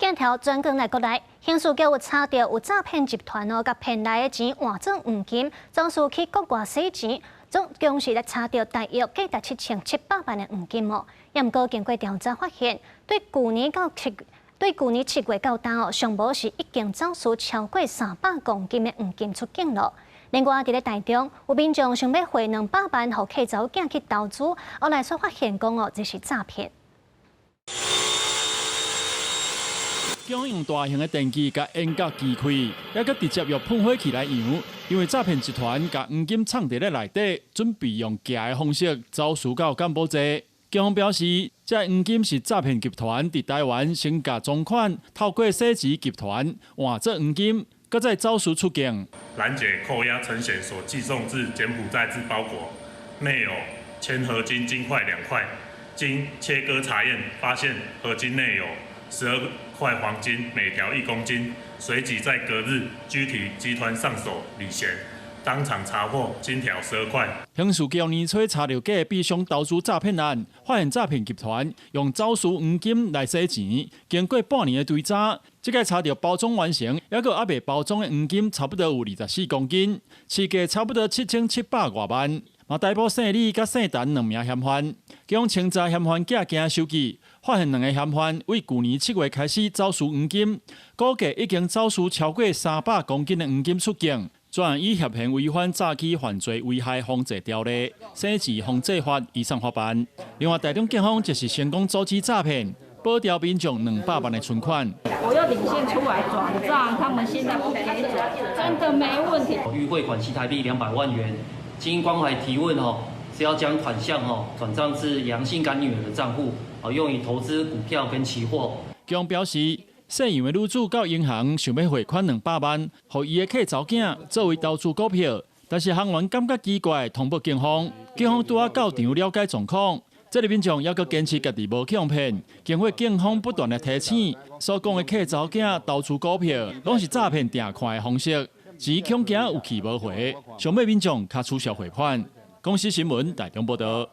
鏡頭轉轉來國內，刑事局有查著有詐騙集團哦，共騙來的錢換做黃金，走私去國外洗錢，總共是來查著大約價值7700萬的黃金哦。也毋過經過調查發現，對舊年7月到今哦，上無是已經走私超過300公斤的黃金出境囉。另外，佇咧台中，有民眾想欲匯200萬予客查某囝去投資，後來煞發現講哦，這是詐騙。警方用大型的電器共煙角支開，猶閣直接用噴火器來揚，因為詐騙集團共黃金藏佇咧內底，準備用寄的方式走私到柬埔寨。警方表示，這黃金是詐騙集團佇台灣先共贓款，透過洗錢集團換做黃金，閣再走私出境。攔截扣押陳顯所寄送至柬埔寨之包裹，內有鉛合金金塊2塊，經切割查驗，發現合金內有12塊黃金，每條1公斤。隨即在隔日拘提集團上首李賢，當場查獲金條12塊。刑事局年初查著假幣商投資詐騙案，發現詐騙集團用走私黃金來洗錢。經過半年的追查，這擺查著包裝完成，猶閣猶未包裝的黃金，差不多有24公斤，市價差不多7700外萬。嘛逮捕姓李佮姓陳兩名嫌犯，警方清查嫌犯寄行手機，發現兩个嫌犯為舊年7月開始走私黃金，估計已經走私超過300公斤的黃金出境。專案以涉嫌違反詐欺犯罪危害防制條例、洗錢防制法移送法辦。另外，台中警方則是成功阻止詐騙，保牢民眾200萬的存款。我要領現出來轉賬，他們現在不給轉，真的沒問題。欲匯款新台幣200萬元，經關懷提問哦，是要將款項哦轉賬至楊姓乾女兒的賬戶，哦用於投資股票跟期貨。警方表示，姓楊的女子到銀行想欲匯款兩百萬，予伊的契查某囝作為投資股票，但是行員感覺奇怪，通報警方，警方拄仔到場了解狀況。這个民眾猶閣堅持家己無去予騙，經過警方不斷的提醒，所講的契查某囝投資股票，攏是詐騙定款的方式，錢恐驚有去無回，上尾民眾較取消匯款。公視新聞台中報導。